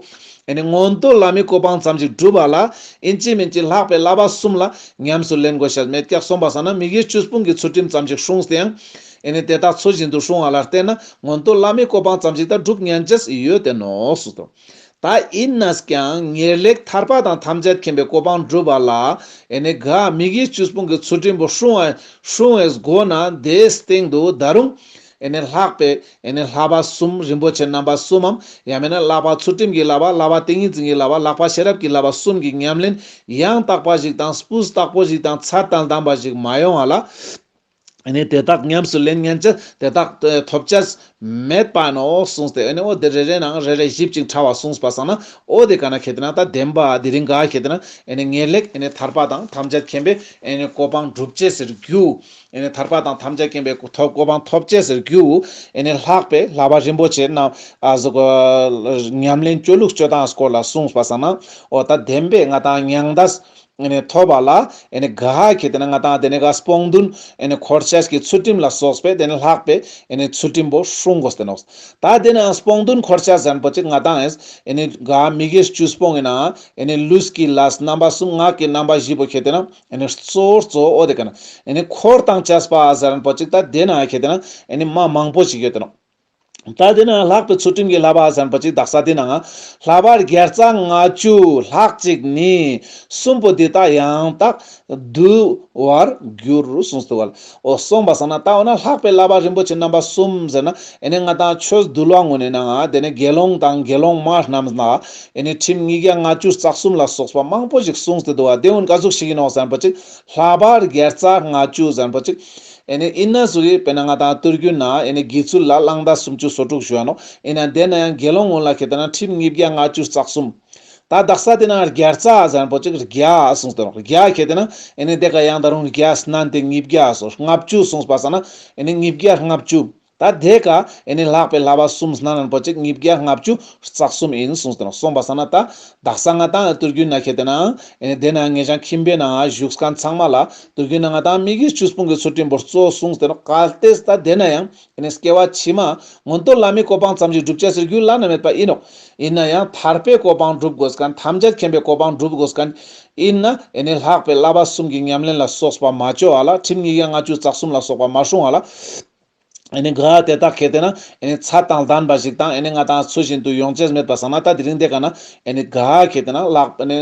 ཨེ་ནེ་མངོན་མཐོ་ལྷ་མིའི་གོ་འཕང་ཙམ་ཞིག་བསྒྲུབ་པ་ལ་ཨིན་ཅི་མིན་ཅི་ལྷག་པའི་བསླབ་པ་གསུམ་ལ་ཉམས་སུ་ལེན་དགོས་ཤེས་མེད་ཀྱག་སོང་པ་སང་ན་མི་དགེ་བཅུ་སྤོང་གི་ཚུལ་ཁྲིམས་ཙམ་ཞིག་སྲུངས་ཏེ་ཡང་ཨེ་ནེ་དེ་དག་ཚུལ་བཞིན་དུ་སྲུང་བ་ལ་བརྟེན་ན་མངོན་མཐོ་ལྷ་མིའི་གོ་འཕང་ཙམ་ཞིག་ད་སྒྲུབ་ཉན་ཅེས་ཡོད་དེ་ནོག་གསུངས་ཏོ། ད་ཡིན་ན་ཀྱང་ངེས་ལེགས་ཐར་པ་དང་ཐམས་ཅད་མཁྱེན་པའི་གོ་འཕང་སྒྲུབ་པ་ལ་ཨེ་ནེ་ག་མི་དགེ་བཅུ་སྤོང་གི་ཚུལ་ཁྲིམས་པོ་སྲུང་བ་སྲུང་བའི་སྒོ་ནས་དེའི་སྟེང་དུ་ད་རུང་ཨེ་ནེ་ལྷག་པའི་ཨེ་ནེ་བསླབ་པ་གསུམ་རིན་པོ་ཆེ་རྣམ་པ་གསུམ་མམ་ཡང་མེད་ན་ལྷག་པ་ཚུལ་ཁྲིམས་ཀྱི་བསླབ་པ་ལྷག་པ་ཏིང་ངེ་འཛིན་གྱི་བསླབ་པ་ལྷག་པ་ཤེས་རབ་ཀྱི་བསླབ་པ་གསུམ་གྱི་ཉམས་ལེན་ཡང་དག་པ་ཞིག་དང་སྤུས་དག་པོ་ཞིག་དང་ཚད་དང་ལྡན་པ་ཞིག་མ་ཡོང་བ་ལ། ཨེ་ནེ་དེ་དག་ཉམས་སུ་ལེན་ཉན་ཅེས་དེ་དག་ཐོབ་ཅེས་མེད་པ་ནོག་གསུངས་ཏེ་ཨེ་ནེ་འོ་དེ་རེ་རེ་ནང་རེ་རེ་ཞིབ་ཅིང་ཕྲ་བ་གསུངས་པ་སང་ན་འོ་དེ་ཀ་ན་ཁེ་ཏེ་ན་ད་བདེན་པ་དེ་རིང་ག་ཁེ་ཏེ་ན་ཨེ་ནེ་ངེས་ལེགས་ཨེ་ནེ་ཐར་པ་དང་ཐམས་ཅད་མཁྱེན་པའི་ཨེ་ནེ་གོ་འཕང་སྒྲུབ་ཅེས་ཟེར་རྒྱུ་ཨེ་ནེ་ཐར་པ་དང་ཐམས་ཅད་མཁྱེན་པའི་ཐོབ་གོ་འཕང་ཐོབ་ཅེས་ཟེར་རྒྱུ་ཨེ་ནེ་ལྷག་པའི་བསླབ་པ་རིན་པོ་ཆེ་རྣམ་ཨ་ཟུག་ཉམས་ལེན་སྤྱོད་ལུགས་སྤྱོད་སྟངས་སྐོར་ལ་གསུངས་པ་སང་ན་འོ་ད་བདེན་པའི་ང་ཏང་མྱང་འདས་ཨེ་ནེ་ཐོབ་པ་ལ་ཨེ་ནེ་ག་ཁེ་ཏེ་ན་ང་ཏང་དེ་ནེ་ག་སྤོང་བདུན་ཨེ་ནེ་འཁོར་ཤེས་ཀྱི་ཚུལ་ཁྲིམས་ལ་སོགས་པའི་དེ་ནེ་ལྷག་པའི་ཨེ་ནེ་ཚུལ་ཁྲིམས་པོ་སྲུང་དགོས་ཏེ་ནོག་ད་དེ་ན་སྤོང་བདུན་འཁོར་ཤེས་ཟེར་ཁན་པོ་ཅིག་ང་ཏང་ཨེ་ནེ་ག་མི་དགེ་བཅུ་སྤོང་ཡིན་ན་ཨེ་ནེ་ལུས་ཀྱི་ལས་རྣམ་པ་གསུམ་ངག་གི་རྣམ་པ་བཞི་པོ་ཁེ་ཏེ་ན་ཨེ་ནེ་གཙོ་བོ་གཙོ་བོ་འོ་དེ་ཀ་ན་ཨེ་ནེ་འཁོར་དང་བཅས་པ་ཟེར་ཁན་པོ་ཅིག་ད་དེ་ན་ཁེ་ཏེ་ན་ཨེ་ནེ་མ་མང་པོ་ཞིག་ཡོད་ཏེ་ནོག་ད་དེ་ན་ལྷག་པའི་ཚུལ་ཁྲིམས་ཀྱི་བསླབ་པ་ཟེར་ཁན་པོ་ཅིག་དག་ས་དེ་ན་བསླབ་པ་བརྒྱ་རྩ་ལྔ་བཅུ་ལྷག་ཅིག་ནི། གསུམ་པོ་འདི་དག་ཡང་དག་བསྡུ་བར་འགྱུར་གསུངས་ཏེ་བ་ལ། འོ་སོང་པ་སང་ན་ད་འོ་ན་ལྷག་པའི་བསླབ་པ་རིན་པོ་ཆེ་རྣམ་པ་གསུམ་ཟེར་ན་ཨེ་ནེ་ང་ཏང་ཆོས་འདུལ་བ་ངོ་ནེ་ནང་དེ་ནེ་དགེ་སློང་དང་དགེ་སློང་མ་རྣམས་ན་ཨེ་ནེ་ཁྲིམས་ཉིས་བརྒྱ་ལྔ་བཅུ་རྩ་གསུམ་ལ་སོགས་པ་མང་པོ་ཞིག་གསུངས་ཏེ་འདུག་བ། དེ་འོ་ན་ག་ཟུག་ཞིག་ཡིན་ནོག་ཟེར་ཁན་པོ་ཅིག་བསླབ་པ་བརྒྱ་རྩ་ལྔ་བཅུ་ཟེར་ཁན་པོ་ཅིག་ཨེ་ནེ་ཡིན་ན་ཟུག་གི་དཔེར་ན་ང་ཏང་དུས་རྒྱུན་ན་ཨེ་ནེ་དགེ་ཚུལ་ལ་གླང་མདའ་སུམ་ཅུ་སོ་དྲུག་ཞུ་བ་ནོག་ཡིན་ན་དེ་ན་ཡང་དགེ་སློང་ངོ་ལ་ཁེ་ཏེ་ན་ཁྲིམས་ཉིས་བརྒྱ་ལྔ་བཅུ་རྩ་གསུམ། ད་དག་ས་དེ་ན་བརྒྱ་རྩ་ཟེར་ཁན་པོ་ཅིག་བརྒྱ་གསུངས་ཏེ་ནོག་བརྒྱ་ཁེ་ཏེ་ན་ཨེ་ནེ་དེ་ཀ་ཡང་ད་རུང་བརྒྱ་བསྣན་ཏེ་ཉིས་བརྒྱ་སོ་ལྔ་བཅུ་གསུངས་པ་སང་ན་ཨེ་ནེ་ཉིས་བརྒྱ་ལྔ་བཅུ། ད་དེ་ཀ་ཨེ་ནེ་ལྷག་པའི་བསླབ་པ་གསུམ་བསྣན་ཁན་པོ་ཅིག་ཉིས་བརྒྱ་ལྔ་བཅུ་རྩ་གསུམ་ཡིན་གསུངས་ཏེ་ནོག་སོང་པ་སང་ན་ད་དག་ས་ང་ཏང་དུས་རྒྱུན་ན་ཁེ་ཏེ་ན་ཨེ་ནེ་དེ་ན་ངེད་ཅག་ཁྱིམ་པའི་ནང་བཞུགས་ཁན་ཚང་མ་ལ་དུས་རྒྱུན་ན་ང་ཏང་མི་དགེ་བཅུ་སྤོང་གི་ཚུལ་ཁྲིམས་པོ་གཙོ་བོ་གསུངས་ཏེ་ནོག་གལ་ཏེ་ད་དེ་ན་ཡང་ཨེ་ནེ་སྐྱེ་བ་ཕྱི་མ་མངོན་མཐོ་ལྷ་མིའི་གོ་འཕང་ཙམ་ཞིག་སྒྲུབ་ཅེས་ཟེར་རྒྱུ་བླ་ན་མེད་པ་ཡིན་ནོག་ཡིན་ན་ཡང་ཐར་པའི་གོ་འཕང་སྒྲུབ་དགོས་ཁན་ཐམས་ཅད་མཁྱེན་པའི་གོ་འཕང་སྒྲུབ་དགོས་ཁན་ཡིན་ན་ཨེ་ནེ་ལྷག་པའི་བསླབ་པ་གསུམ་གྱི་ཉམས་ལེན་ལ་སོགས་པ་མ་བཅོ་བ་ལ་ཁྲིམས་ཉིས་བརྒྱ་ལྔ་བཅུ་རྩ་གསུམ་ལ་སོགས་པ་མ་སྲུང་བ་ལ། ཨེ་ནེ་ག་དེ་དག་ཁེ་ཏེ་ན་ཨེ་ནེ་ཚད་དང་ལྡན་པ་ཞིག་དང་ཨེ་ནེ་ང་ཏང་ཚུལ་བཞིན་དུ་ཡོང་ཅེས་མེད་པ་སང་ན་ད་དེ་རིང་དེ་ཀ་ན་ཨེ་ནེ་ག་ཁེ་ཏེ་ན་ལྷག་ཨེ་ནེ་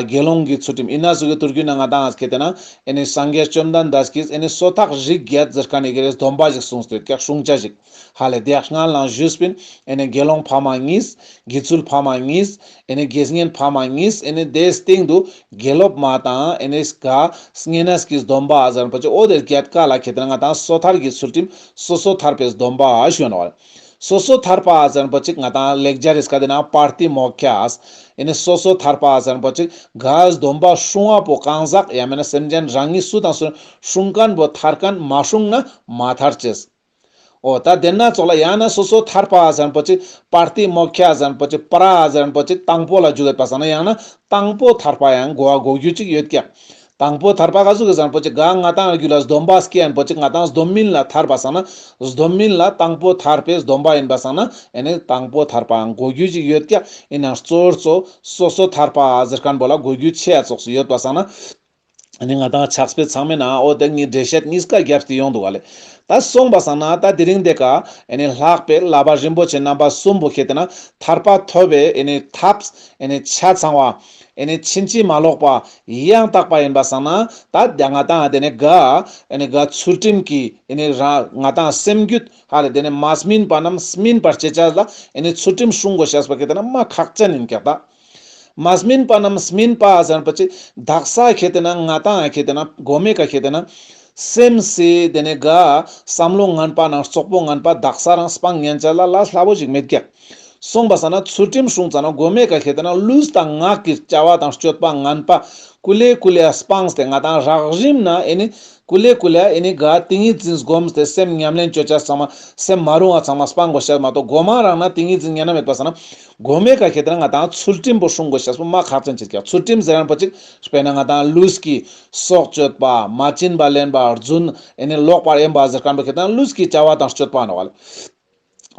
དགེ་སློང་གི་ཚུལ་ཁྲིམས་ཡིན་ན་ཟུག་གི་དུས་རྒྱུན་ན་ང་ཏང་ཁེ་ཏེ་ན་ཨེ་ནེ་སངས་རྒྱས་བཅོམ་ལྡན་འདས་ཀྱིས་ཨེ་ནེ་སོ་ཐར་རིགས་བརྒྱད་ཟེར་ཁན་ནི་གི་རེ་སྡོམ་པ་ཞིག་གསུངས་ཏེ་ཡོད་ཀྱག་སྲུང་བྱ་ཞིག་ཧ་ལེ་དེ་ཡང་སྔན་ལ་ཞུས་པིན། ཨེ་ནེ་དགེ་སློང་ཕ་མ་གཉིས། དགེ་ཚུལ་ཕ་མ་གཉིས། ཨེ་ནེ་དགེ་བསྙེན་ཕ་མ་གཉིས། ཨེ་ནེ་དེའི་སྟེང་དུ་དགེ་སློབ་མ་དང་ཨེ་ནེ་ག་བསྙེན་གནས་ཀྱི་སྡོམ་པ་ཟེར་ཁན་པོ་ཅིག་འོ་དེ་བརྒྱད་ཀ་ལ་ཁེ་ཏེ་ན་ང་ཏང་སོ་ཐར་གྱི་ཚུལ་ཁྲིམས་སོ་སོ་ཐར་པའི་སྡོམ་པ་ཞུ་ནོག་སོ་སོ་ཐར་པ་ཟེར་ཁན་པོ་ཅིག་ང་ཏང་ལེགས་སྦྱར་རི་ཀ་དེ་ན་པྲ་ཏི་མོ་ཁྱ། ཨེ་ནེ་སོ་སོ་ཐར་པ་ཟེར་ཁན་པོ་ཅིག་ག་སྡོམ་པ་སྲུང་བ་པོ་གང་ཟག་ཡང་མེད་ན་སེམས་ཅན་རང་ཉིད་སུ་དང་སུ་སྲུང་ཁན་པོ་ཐར་ཁན་མ་སྲུང་ན་མ་ཐར་ཅེས། འོ་ད་དེ་ན་ཙོགས་ལ་ཡང་ན་སོ་སོ་ཐར་པ་ཟེར་ཁན་པོ་ཅིག་པྲ་ཏི་མོ་ཁྱ་ཟེར་ཁན་པོ་ཅིག་པྲ་ཟེར་ཁན་པོ་ཅིག་དང་པོ་ལ་འཇུག་ཡོད་པ་སང་ན་ཡང་ན་དང་པོ་ཐར་པ་ཡང་གོ་བ་གོ་རྒྱུ་ཅིག་ཡོད་ཀྱག་དང་པོ་ཐར་པ་ག་ཟུག་གི་ཟེར་ན་པོ་ཅིག་ག་ང་ཏང་རྒྱུད་ལ་སྡོམ་པ་སྐྱེ་ཡན་པོ་ཅིག་ང་ཏང་སྡོམ་མིན་ལ་ཐར་པ་སང་ན་སྡོམ་མིན་ལ་དང་པོ་ཐར་པའི་སྡོམ་པ་ཡིན་པ་སང་ན་ཨེ་ནི་དང་པོ་ཐར་པའང་གོ་རྒྱུ་ཅིག་ཡོད་ཀྱག། ཡིན་ནའང་གཙོ་བོར་གཙོ་སོ་སོ་ཐར་པ་ཟེར་མཁན་པོ་ལ་གོ་རྒྱུ་ཆེ་ཡ་ཙོགས་སུ་ཡོད་པ་སང་ན། ཨ་ནི་ང་ཏང་ཕྱག་དཔེ་ཚང་མའི་ནང་འོ་དེ་གཉིས་འགྲེལ་བཤད་གཉིས་ཀ་རྒྱབ་སྟེ་ཡོང་འདུག་ག་ལེ། ད་སོང་པ་སང་ན་ད་དེ་རིང་དེ་ཀ་ཨ་ནི་ལྷག་པའི་བསླབ་པ་རིན་པོ་ཆེ་རྣམ་པ་གསུམ་པོ་ཁེ་ཏེ་ན་ཐར་པ་ཐོབ་པའི་ཨ་ནི་ཐབས་ཨ་ནི་ཆ་ཚང་བ་ཨ་ནི་ཕྱིན་ཅི་མ་ལོག་པ་ཡང་དག་པ་ཡིན་པ་སང་ན་ད་ང་ཏང་དེ་ནི་ག་ཨ་ནི་ག་ཚུལ་ཁྲིམས་ཀྱི་ཨ་ནི་ར་ང་ཏང་སེམས་རྒྱུད་ཧ་ལེ་དེ་ནི་མ་སྨིན་པ་རྣམས་སྨིན་པར་བྱེད་ཅེས་ལ་ཨ་ནི་ཚུལ་ཁྲིམས་སྲུང་དགོས་ཤེས་པ་ཁེ་ཏེ་ན་མ་ཁག་ཅན་ཡིན་ཀྱག་ད། མ་སྨིན་པ་རྣམས་སྨིན་པ་ཟེར་པ་ཅིག་དག་ས་ཁེ་ཏེ་ན་ང་ཏང་ཁེ་ཏེ་ན་གོ་མེ་ཀ་ཁེ་ཏེ་ན་སེམས་སི་དེ་ནི་ག་བསམ་བློ་ངན་པ་ནང་རྩོག་པོ་ངན་པ་དག་ས་རང་སྤང་ཉན་ཅེས་ལ་ལ་སླ་པོ་ཞིག་མེད་ཀྱག། སོང་པ་སང་ན་ཚུལ་ཁྲིམས་སྲུང་ཙ་ན་གོ་མེ་ཀ་ཁེ་ཏེ་ན་ལུས་དང་ངག་གི་བྱ་བ་དང་སྤྱོད་པ་ངན་པ་ཀུ་ལེ་ཀུ་ལེ་སྤངས་ཏེ་ང་ཏང་རགས་རིམ་ན་ཨེ་ནི་ཀུ་ལེ་ཀུ་ལེ་ཨེ་ནི་ག་ཏིང་ངེ་འཛིན་སྒོམས་ཏེ་སེམས་ཉམས་ལེན་ཅོ་ཅེས་ཚང་མ་སེམས་མ་རུང་བ་ཚང་མ་སྤང་དགོས་ཤེས་མ་གཏོགས་གོ་མ་རང་ན་ཏིང་ངེ་འཛིན་ཉན་ན་མེད་པ་སང་ན་གོ་མེ་ཀ་ཁེ་ཏེ་ན་ང་ཏང་ཚུལ་ཁྲིམས་པོ་སྲུང་དགོས་ཤེས་པོ་མ་ཁག་ཅན་ཅིག་ཀྱག། ཚུལ་ཁྲིམས་ཟེར་ཡན་པོ་ཅིག་དཔེར་ན་ང་ཏང་ལུས་ཀྱི་སྲོག་གཅོད་པ་མ་བྱིན་པ་ལེན་པ་རྫུན་ཨེ་ནི་ལོག་པར་གཡེམ་པ་ཟེར་མཁན་པོ་ཁེ་ཏེ་ན་ལུས་ཀྱི་བྱ་བ་དང་སྤྱོད་པ་ནོག་ལེ།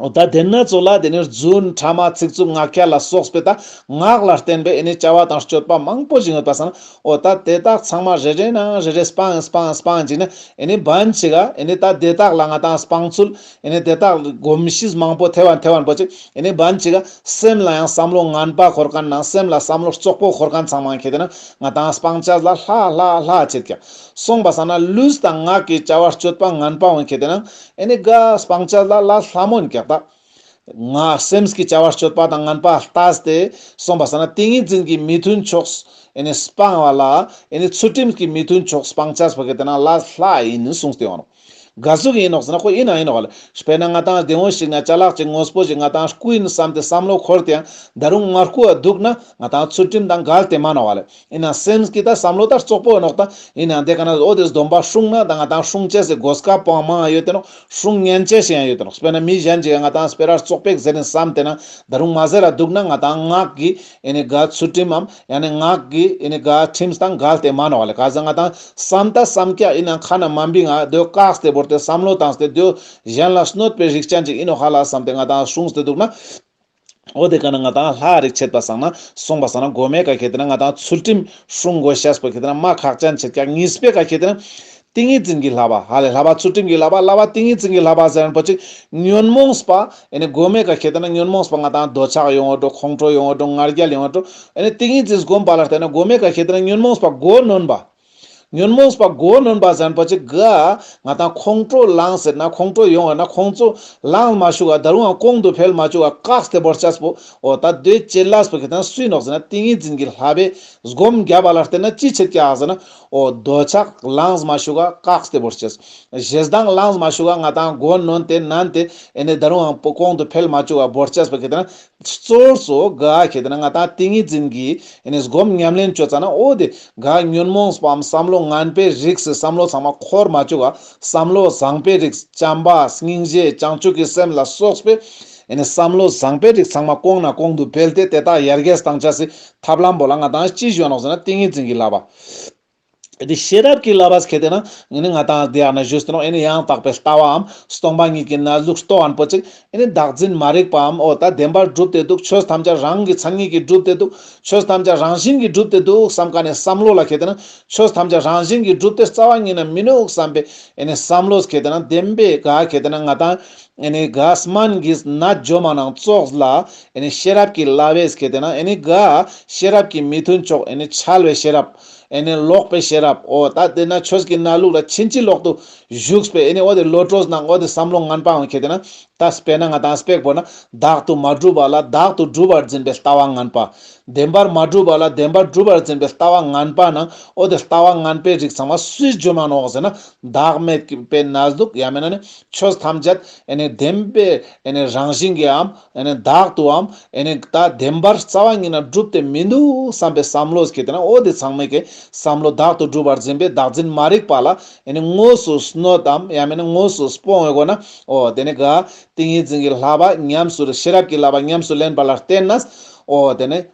འོ་ད་དེ་ན་ཚོ་ལ་དེ་ནི་རྫུན་ཕྲ་མ་ཚིག་རྩུབ་ངག་འཁྱལ་ལ་སོགས་པའི་ད་ངག་ལ་བརྟེན་པའི་ཨེ་ནི་བྱ་བ་དང་སྤྱོད་པ་མང་པོ་ཞིག་ཡོད་པ་སང་ན་འོ་ད་དེ་དག་ཚང་མ་རེ་རེ་ནང་རེ་རེ་སྤང་སྤང་སྤང་ཅིག་ན་ཨེ་ནི་བན་ཅིག་ག་ཨེ་ནི་ད་དེ་དག་ལ་ང་ཏང་སྤང་ཚུལ་ཨེ་ནི་དེ་དག་གོམས་གཤིས་མང་པོ་ཐེ་བན་ཐེ་བན་པོ་ཅིག་ཨེ་ནི་བན་ཅིག་ག་སེམས་ལ་ཡང་བསམ་བློ་ངན་པ་འཁོར་མཁན་ནང་སེམས་ལ་བསམ་བློ་རྩོག་པོ་འཁོར་མཁན་ཚང་མ་ཁེ་ཏེ་ན་ང་ཏང་སྤང་ཅེས་ལ་ལྷ་ལྷ་ལྷ་ཆེད་ཀྱག། སོང་པ་སང་ན་ལུས་དང་ངག་གི་བྱ་བ་སྤྱོད་པ་ངན་པ་འོང་ཁེ་ཏེ་ན་ཨེ་ནི་ག་སྤང་ཅེས་ལ་ལ་ལྷ་མོ་ཡིན་ཀྱག་ད། ང་སེམས་ཀྱི་བྱ་བ་སྤྱོད་པ་དང་ངན་པ་ལྟས་ཏེ་སོང་པ་སང་ན་ཏིང་ངེ་འཛིན་གྱི་མི་མཐུན་ཕྱོགས་ཨེ་ནི་སྤང་བ་ལ་ཨེ་ནི་ཚུལ་ཁྲིམས་ཀྱི་མི་མཐུན་ཕྱོགས་སྤང་ཅེས་པ་ཁེ་ཏེ་ན་ལ་ལྷ་ཡིན་གསུངས་ཏེ་ཡོང་ནོག། ག་ཟུག་ཡིན་ནོག་ཟེར་ན་ཁོ་ཡིན་ན་ཡིན་ནོག་ལེ། དཔེར་ན་ང་ཏང་དེ་འོང་ཞིག་ན་ཅ་ལག་ཅིག་དངོས་པོ་ཞིག་ང་ཏང་རྐུ་ཡིན་བསམ་སྟེ་བསམ་བློ་འཁོར་ཏེ་ཡང་ད་རུང་མ་རྐུ་བ་འདུག་ན་ང་ཏང་ཚུལ་ཁྲིམས་དང་འགལ་ཏེ་མ་ནོག་ལེ། ཡིན་ན་སེམས་ཀྱི་ད་བསམ་བློ་ད་རྩོག་པོ་ཡིན་ནོག་ད། ཡིན་ན་དེ་ཀ་ན་འོ་དེ་སྡོམ་པ་སྲུང་ན་ད་ང་ཏང་སྲུང་ཅེས་སི་གོ་སྐབས་པོ་མང་ཡོད་དེ་ནོག། སྲུང་ཉན་ཅེས་ཡང་ཡོད་དེ་ནོག། དཔེར་ན་མི་གཞན་ཅིག་ང་ཏང་སྤེ་ར་རྩོག་པོ་ཟེར་ནས་བསམ་སྟེ་ན་ད་རུང་མ་ཟེར་ར་འདུག་ན་ང་ཏང་ངག་གི་ཨེ་ནི་ག་ཚུལ་ཁྲིམས་འམ་ཡང་ན་ངག་གི་ཨེ་ནི་ག་ཁྲིམས་དང་འགལ་ཏེ་མ་ནོག་ལེ། ག་ཟེར་ང་ཏང་བསམ་ད་བསམ་ཀྱག་ཡིན་ན་ཁ་ན་མ་བིང་ང་དེ་བོ་བཀག་སྟེ་བོར་ཏེ་བསམ་བློ་བཏང་སྟེ་དེ་བོ་གཞན་ལ་གནོད་པའི་རིགས་ཅན་ཅིག་ཡིན་ནོག་ཧ་ལ་བསམ་སྟེ་ང་ཏང་སྲུང་སྟེ་འདུག་ན། འོ་དེ་ཀ་ན་ང་ཏང་ལྷ་རིགས་ཆད་པ་སང་ན་སོང་པ་སང་ན་གོ་མེ་ཀ་ཁེ་ཏེ་ན་ང་ཏང་ཚུལ་ཁྲིམས་སྲུང་དགོས་ཤེས་པོ་ཁེ་ཏེ་ན་མ་ཁག་ཅན་ཆེད་ཀྱག། གཉིས་པའི་ཀ་ཁེ་ཏེ་ན་ཏིང་ངེ་འཛིན་གྱི་བསླབ་པ་ཧ་ལེ། བསླབ་པ་ཚུལ་ཁྲིམས་ཀྱི་བསླབ་པ་བསླབ་པ་ཏིང་ངེ་འཛིན་གྱི་བསླབ་པ་ཟེར་མཁན་པོ་ཅིག་ཉོན་མོངས་པ་ཨེ་ནི་གོ་མེ་ཀ་ཁེ་ཏེ་ན་ཉོན་མོངས་པ་ང་ཏང་འདོད་ཆགས་ཡོང་བ་འགྲོ་ཁོང་ཁྲོ་ཡོང་བ་འགྲོ་ང་རྒྱལ་ཡོང་བ་འགྲོ་ཨེ་ནི་ཏིང་ངེ་འཛིན་སྒོམ་པ་ལ་བརྟེན་ན་གོ་མེ་ཀ་ཁེ་ཏེ་ན་ཉོན་མོངས་པ་མགོ་གནོན་པ། ཉོན་མོངས་པ་མགོ་གནོན་པ་ཟེར་མཁན་པོ་ཅིག་ག་ང་ཏང་ཁོང་ཁྲོ་ལངས་ཟེར་ན་ཁོང་ཁྲོ་ཡོང་བ་ན་ཁོང་ཁྲོ་ལངས་མ་བཅུག་ག་ད་རུང་ཡང་གོང་དུ་འཕེལ་མ་བཅུག་ག་བཀག་སྟེ་བོར་ཅེས་པོ། འོ་ད་དེ་བྱེད་ལས་པོ་ཁེ་ཏེ་ན་སུ་ཡིན་ནོག་ཟེར་ན་ཏིང་ངེ་འཛིན་གྱི་བསླབ་པའི་སྒོམ་རྒྱབ་པ་ལ་བརྟེན་ན་ཅི་ཆེད་ཀྱག་ཟེར་ན། འོ་འདོད་ཆགས་ལངས་མ་བཅུག་ག་བཀག་སྟེ་བོར་ཅེས། ཞེ་སྡང་ལངས་མ་བཅུག་ག་ང་ཏང་མགོ་གནོན་ཏེ་མནན་ཏེ་ཨེ་ནི་ད་རུང་ཡང་གོང་དུ་འཕེལ་མ་བཅུག་ག་བོར་ཅེས་པོ་ཁེ་ཏེ་ན། གཙོ་བོར་གཙོ་ག་ཁེ་ཏེ་ན་ང་ཏང་ཏིང་ངེ་འཛིན་གྱི་ཨེ་ནི་སྒོམ་ཉམས་ལེན་ཅོ་ཙ་ན་འོ་དེ་ག་ཉོན་མོངས་པའམ་བསམ་བློ་ངན་པའི་རིགས་སི་བསམ་བློ་ཚང་མ་འཁོར་མ་བཅུག་ག་བསམ་བློ་བཟང་པའི་རིགས་བྱམས་པ་སྙིང་རྗེ་བྱང་ཆུབ་ཀྱི་སེམས་ལ་སོགས་པའི་ཨེ་ནི་བསམ་བློ་བཟང་པའི་རིགས་ཚང་མ་གོང་ན་གོང་དུ་འཕེལ་ཏེ་དེ་དག་ཡར་རྒྱས་བཏང་ཅེས་སི་ཐབས་ལམ་པོ་ལ་ང་ཏང་ཅི་ཞུ་ནོག་ཟེར་ན་ཏིང་ངེ་འཛིན་གྱི་བསླབ་པ། དེ་ཤེས་རབ་ཀྱི་བསླབ་པ་ཁེ་ཏེ་ན་ཨེ་ནི་ང་ཏང་དེ་ཡང་ན་ཞུས་ཏེ་ནོག། ཨེ་ནི་ཡང་དག་པའི་ལྟ་བའམ་སྟོང་པ་ཉིད་ཀྱི་གནས་ལུགས་རྟོགས་ཨན་པོ་ཅིག་ཨེ་ནི་བདག་འཛིན་མ་རིག་པའམ་འོ་ད་བདེན་པར་གྲུབ་སྟེ་འདུག། ཆོས་ཐམས་ཅད་རང་གི་མཚན་ཉིད་ཀྱིས་གྲུབ་སྟེ་འདུག། ཆོས་ཐམས་ཅད་རང་བཞིན་གྱིས་གྲུབ་སྟེ་འདུག་བསམ་མཁན་ནི་བསམ་བློ་ལ་ཁེ་ཏེ་ན་ཆོས་ཐམས་ཅད་རང་བཞིན་གྱིས་གྲུབ་སྟེ་རྩ་བ་ཉིད་ནས་མི་ནུག་བསམ་པའི་ཨེ་ནི་བསམ་བློ་ཁེ་ཏེ་ན་བདེན་པའི་ག་ཁེ་ཏེ་ན་ང་ཏང་ཨེ་ནི་ག་སྨན་གྱི་ནད་འཇོམས་མ་ནང་ཙོགས་ལ་ཨེ་ནི་ཤེས་རབ་ཀྱི་བསླབ་པས་ཁེ་ཏེ་ན་ཨེ་ནི་ག་ཤེས་རབ་ཀྱི་མི་མཐུན་ཕྱོགས་ཨེ་ནི་འཆལ་བའི་ཤེས་རབ། ཨེ་ནི་ལོག་པའི་ཤེས་རབ། འོ་ད་དེ་ན་ཆོས་ཀྱི་གནས་ལུགས་ལ་ཕྱིན་ཅི་ལོག་ཏུ་བཞུགས་པའི་ཨེ་ནི་འོ་དེ་བློ་གྲོས་ནང་འོ་དེ་བསམ་བློ་ངན་པའང་ཁེ་ཏེ་ན་ད་དཔེར་ན་ང་ཏང་དཔེ་བོར་ན་བདག་ཏུ་མ་གྲུབ་པ་ལ་བདག་ཏུ་གྲུབ་པར་འཛིན་པའི་ལྟ་བ་ངན་པ། བདེན་པར་མ་གྲུབ་པ་ལ་བདེན་པར་གྲུབ་པར་འཛིན་པའི་ལྟ་བ་ངན་པ་ནང་འོ་དེ་ལྟ་བ་ངན་པའི་རིགས་ཚང་མ་སུས་འཇོམས་མ་ནོག་ཟེར་ན་བདག་མེད་པའི་གནས་ལུགས་ཡང་མིན་ན་ནི་ཆོས་ཐམས་ཅད་ཨེ་ནི་བདེན་པའི་ཨེ་ནི་རང་བཞིན་གྱིས་འམ། ཨེ་ནི་བདག་ཏུའམ། ཨེ་ནི་ད་བདེན་པར་རྩ་བ་ཉིད་ནས་གྲུབ་སྟེ་མི་འདུག་བསམ་པའི་བསམ་བློ་སྐྱེས་ཏེ་ན་འོ་དེ་ཚང་མའི་གི་བསམ་བློ་བདག་ཏུ་གྲུབ་པར་འཛིན་པའི་བདག་འཛིན་མ་རིག་པ་ལ་ཨེ་ནི་དངོས་སུ་གནོད་དམ་ཡང་མིན་ན་དངོས་སུ་སྤོང་བའི་སྒོ་ན་འོ་དེ་ནི་ག་ཏིང་ངེ་འཛིན་གྱི་བསླབ་པ་ཉམས་སུ་ཤེས་རབ་ཀྱི་བསླབ་པ་ཉམས་སུ་ལེན་པ་ལ་བརྟེན་ནས་འོ་དེ་ནི་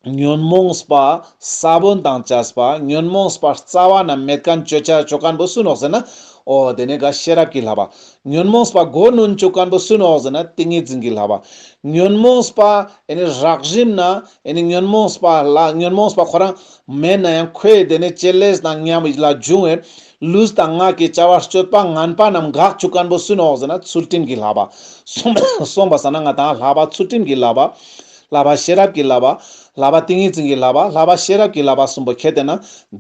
ཉོན་མོངས་པ་ས་བོན་དང་བཅས་པ་ཉོན་མོངས་པ་རྩ་བ་ན་མེད་ཁན་ཅོ་ཅེས་ཅོ་ཁན་བོ་སུ་ནོག་ཟེར་ན། འོ་དེ་ནེ་ག་ཤེས་རབ་ཀྱི་བསླབ་པ། ཉོན་མོངས་པ་མགོ་གནོན་ཅོ་ཁན་བོ་སུ་ནོག་ཟེར་ན་ཏིང་ངེ་འཛིན་གྱི་བསླབ་པ། ཉོན་མོངས་པ་ཨེ་ནི་རགས་རིམ་ན་ཨེ་ནི་ཉོན་མོངས་པ་ལ་ཉོན་མོངས་པ་ཁོ་རང་མེད་ན་ཡང་ཁོའི་དེ་ནེ་བཅས་ལས་དང་ཉམས་ལ་འབྱུང་བའི་ལུས་དང་ངག་གི་བྱ་བ་སྤྱོད་པ་ངན་པ་རྣམས་འགག་ཅོ་ཁན་བོ་སུ་ནོག་ཟེར་ན་ཚུལ་ཁྲིམས་ཀྱི་བསླབ་པ། སོང་སོང་པ་སང་ན་ང་ཏང་བསླབ་པ་ཚུལ་ཁྲིམས་ཀྱི་བསླབ་པ། བསླབ་པ་ཤེས་རབ་ཀྱི་བསླབ་པ། བསླབ་པ་ཏིང་ངེ་འཛིན་གྱི་བསླབ་པ། བསླབ་པ་ཤེས་རབ་ཀྱི་བསླབ་པ་གསུམ་པོ་ཁྱེར་ཏེ་ན་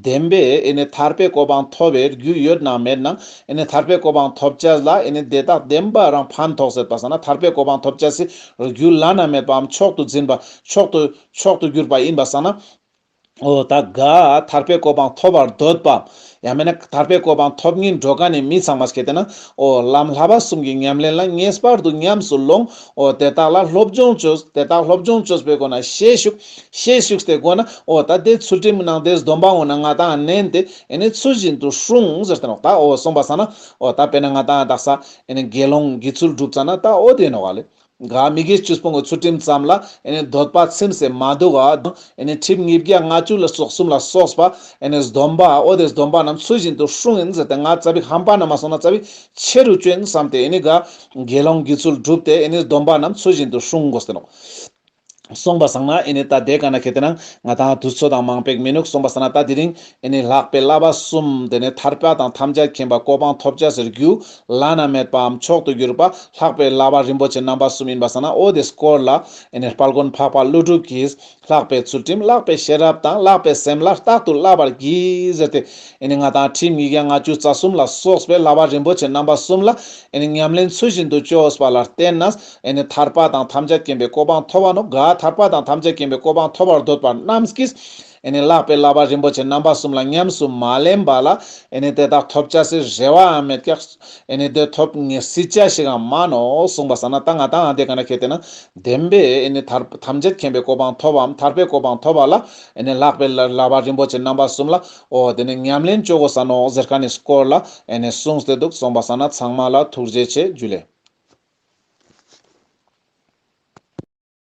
བདེན་པའི་ཨེ་ནི་ཐར་པའི་གོ་འཕང་ཐོབ་པའི་རྒྱུ་ཡོད་ན་མེད་ན་ཨེ་ནི་ཐར་པའི་གོ་འཕང་ཐོབ་ཅེས་ལ་ཨེ་ནི་དེ་དག་བདེན་པ་རང་ཕན་ཐོགས་ཟེར་པ་སང་ན་ཐར་པའི་གོ་འཕང་ཐོབ་ཅེས་སི་རྒྱུ་བླ་ན་མེད་པའམ་མཆོག་ཏུ་འཛིན་པ་མཆོག་ཏུ་མཆོག་ཏུ་གྱུར་པ་ཡིན་པ་སང་ན། འོ་ད་ག་ཐར་པའི་གོ་འཕང་ཐོབ་པར་འདོད་པ། ཡང་མིན་ན་ཐར་པའི་གོ་འཕང་ཐོབ་སྙིང་འདོད་ཁན་ནི་མི་ཚང་མ་ཁྱེར་ཏེ་ན། འོ་ལམ་བསླབ་པ་གསུམ་གྱི་ཉམས་ལེན་ལ་ངེས་པར་དུ་ཉམས་སུ་ལོངས། འོ་དེ་དག་ལ་སློབ་སྦྱོང་བཅོས། དེ་དག་སློབ་སྦྱོང་བཅོས་པའི་སྒོ་ནས་ཤེས་ཤུགས། ཤེས་ཤུགས་དེ་སྒོ་ནས་འོ་ད་དེ་ཚུལ་ཁྲིམས་ནང་དེ་སྡོམ་པ་འོ་ན་ང་ཏང་ནན་ཏེ་ཨེ་ནི་ཚུལ་བཞིན་དུ་སྲུང་ཟེར་ཏེ་ནོག་ད་འོ་སོང་པ་སང་ན་འོ་ད་དཔེར་ན་ང་ཏང་དག་ས་ཨེ་ནི་དགེ་སློང་དགེ་ཚུལ་སྒྲུབ་ཙ་ན་ད་འོ་དེ་ནོག་ལེ། ག་མི་དགེ་བཅུ་སྤོང་གི་ཚུལ་ཁྲིམས་ཙམ་ལ་ཨེ་ནི་འདོད་པ་ཚིམས་སེ་མ་འདུག་ག་ཨེ་ནི་ཁྲིམས་ཉིས་བརྒྱ་ལྔ་བཅུ་ལ་སོགས་གསུམ་ལ་སོགས་པ་ཨེ་ནི་སྡོམ་པ་འོ་དེ་སྡོམ་པ་རྣམས་ཚུལ་བཞིན་དུ་སྲུང་ཡིན་ཟེར་ཏེ་ང་ཙ་པིག་ཧམ་པ་ན་མ་སོང་ན་ཙ་པིག་ཆེ་རུ་བཅོས་ཡིན་བསམ་སྟེ་ཨེ་ནི་ག་དགེ་སློང་དགེ་ཚུལ་སྒྲུབ་སྟེ་ཨེ་ནི་སྡོམ་པ་རྣམས་ཚུལ་བཞིན་དུ་སྲུང་དགོས་ཏེ་ནོག་སོང་པ་སང་ན་ཨེ་ནི་ད་དེ་ག་ན་ཁྱེར་ཏེ་ན་ང་ཏང་དུས་ཚོད་དང་མང་པོ་མི་ནུག་སོང་པ་སང་ན་ད་དེ་རིང་ཨེ་ནི་ལྷག་པའི་བསླབ་པ་གསུམ་དེ་ནི་ཐར་པ་དང་ཐམས་ཅད་མཁྱེན་པའི་གོ་འཕང་ཐོབ་ཅེས་སི་རྒྱུ་བླ་ན་མེད་པའམ་མཆོག་ཏུ་གྱུར་པ་ལྷག་པའི་བསླབ་པ་རིན་པོ་ཆེ་རྣམ་པ་གསུམ་ཡིན་པ་སང་ན་འོ་དེ་སྐོར་ལ་ཨེ་ནི་དཔལ་མགོན་འཕགས་པ་ཀླུ་སྒྲུབ་ཀྱིས་ལྷག་པའི་ཚུལ་ཁྲིམས་ལྷག་པའི་ཤེས་རབ་དང་ལྷག་པའི་སེམས་ལ་རྟག་ཏུ་བསླབ་པར་བགྱི་ཟེར་ཏེ་ཨེ་ནི་ང་ཏང་ཁྲིམས་ཉིས་བརྒྱ་ལྔ་བཅུ་རྩ་གསུམ་ལ་སོགས་པའི་བསླབ་པ་རིན་པོ་ཆེ་རྣམ་པ་གསུམ་ལ་ཨེ་ནི་ཉམས་ལེན་ཚུལ་བཞིན་དུ་བཅོས་པ་ལ་བརྟེན་ནས་ཨེ་ནི་ཐར་པ་དང་ཐམས་ཅད་མཁྱེན་པའི་གོ་འཕང་ཐོབ་པ་ནོག་ག་ཐར་པ་དང་ཐམས་ཅད་མཁྱེན་པའི་གོ་འཕང་ཐོབ་པར་འདོད་པ་རྣམས་ཀྱིས་ཨེ་ནི་ལྷག་པའི་བསླབ་པ་རིན་པོ་ཆེ་རྣམ་པ་གསུམ་ལ་ཉམས་སུ་མ་ལེན་པ་ལ་ཨེ་ནི་དེ་དག་ཐོབ་ཅེས་སི་རེ་བའང་མེད་ཀྱག་ཨེ་ནི་དེ་ཐོབ་ངེས་སྲིད་ཅེས་ཤིག་ཡང་མ་ནོག་གསུངས་པ་སང་ན་ད་ང་ཏང་ཨ་དེ་ག་ན་ཁྱེར་ཏེ་ན་བདེན་པའི་ཨེ་ནི་ཐར་ཐམས་ཅད་མཁྱེན་པའི་གོ་འཕང་ཐོབ་བམ་ཐར་པའི་གོ་འཕང་ཐོབ་པ་ལ་ཨེ་ནི་ལྷག་པའི་བསླབ་པ་རིན་པོ་ཆེ་རྣམ་པ་གསུམ་ལ་འོ་དེ་ནི་ཉམས་ལེན་བཅོ་དགོས་ས་ནོག་ཟེར་ཁན་ནི་སྐོར་ལ་ཨེ་ནི་གསུངས་ཏེ་འདུག་སོང་པ་སང་ན་ཚང་མ་ལ་ཐུགས་རྗེ་ཆེ་ཇུ་ལེ།